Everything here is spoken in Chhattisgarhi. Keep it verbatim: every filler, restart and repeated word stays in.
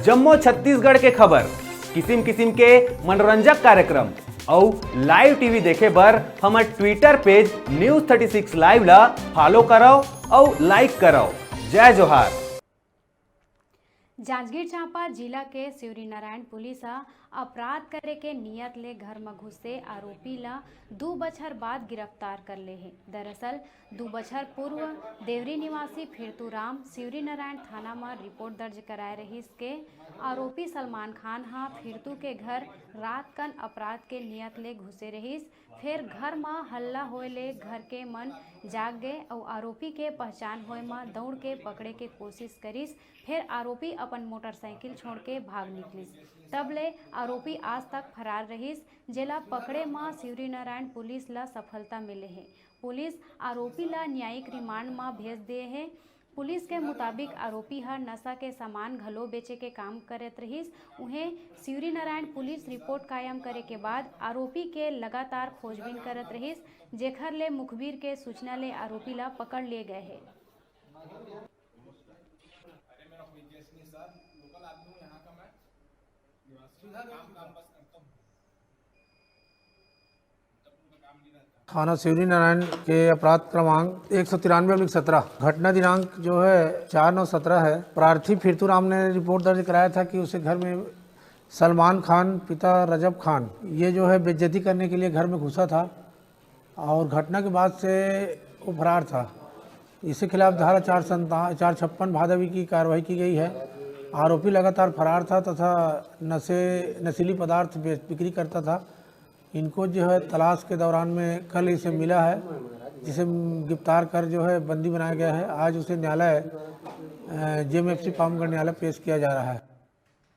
जम्मो छत्तीसगढ़ के खबर, किसिम किसिम के मनोरंजक कार्यक्रम अउ live T V देखे बर हमर Twitter page News thirty six Live ला follow करव अउ like करव। जय जोहार। जांजगीर चांपा जिला के शिवरीनारायण पुलिस ह अपराध करे के नियत ले घर म घुसे आरोपी ल दू बछर बाद गिरफ्तार कर ले हे। दरअसल, दू बछर पूर्व देवरी निवासी फिरतू राम शिवरीनारायण थाना म रिपोर्ट दर्ज कराए रहिस के आरोपी सलमान खान ह फिरतू के घर रात कन अपराध के नियत ले घुसे रहिस। फेर घर म हल्ला होए ले घर के मन जाग गे अउ आरोपी के पहचान होए म दौड़ के पकड़े के कोशिश करिस। फेर आरोपी अपन मोटरसाइकिल छोड़ के भाग निकलिस। तब ले आरोपी आज तक फरार रहिस, जेला पकड़े म शिवरीनारायण पुलिस ल सफलता मिले हे। पुलिस आरोपी ल न्यायिक रिमांड म भेज दिए हे। पुलिस के मुताबिक, आरोपी ह नशा के सामान घलो बेचे के काम करत रहिस। उहें, शिवरीनारायण पुलिस रिपोर्ट कायम करे के बाद आरोपी के लगातार खोजबीन करत रहिस, जेखर ले मुखबिर के सूचना ले आरोपी ल पकड़ लिए गए हे। थाना शिवरीनारायण के अपराध क्रमांक एक सौ तिरानवे सत्रह, घटना दिनांक जो है चार नौ सत्रह है। प्रार्थी फिरतू राम ने रिपोर्ट दर्ज कराया था कि उसे घर में सलमान खान, पिता रजब खान, ये जो है बेइज्जती करने के लिए घर में घुसा था और घटना के बाद से वो फरार था। इसके खिलाफ धारा चार संता-, चार छप्पन भादवी की कार्रवाई की गई है। आरोपी लगातार फरार था तथा नशे, नशीली पदार्थ बे-, बिक्री करता था। इनको जो है तलाश के दौरान में कल इसे मिला है, जिसे गिरफ्तार कर जो है बंदी बनाया गया है। आज उसे न्यायालय, अ, J M F C Pamgarh न्यायालय पेश किया जा रहा है।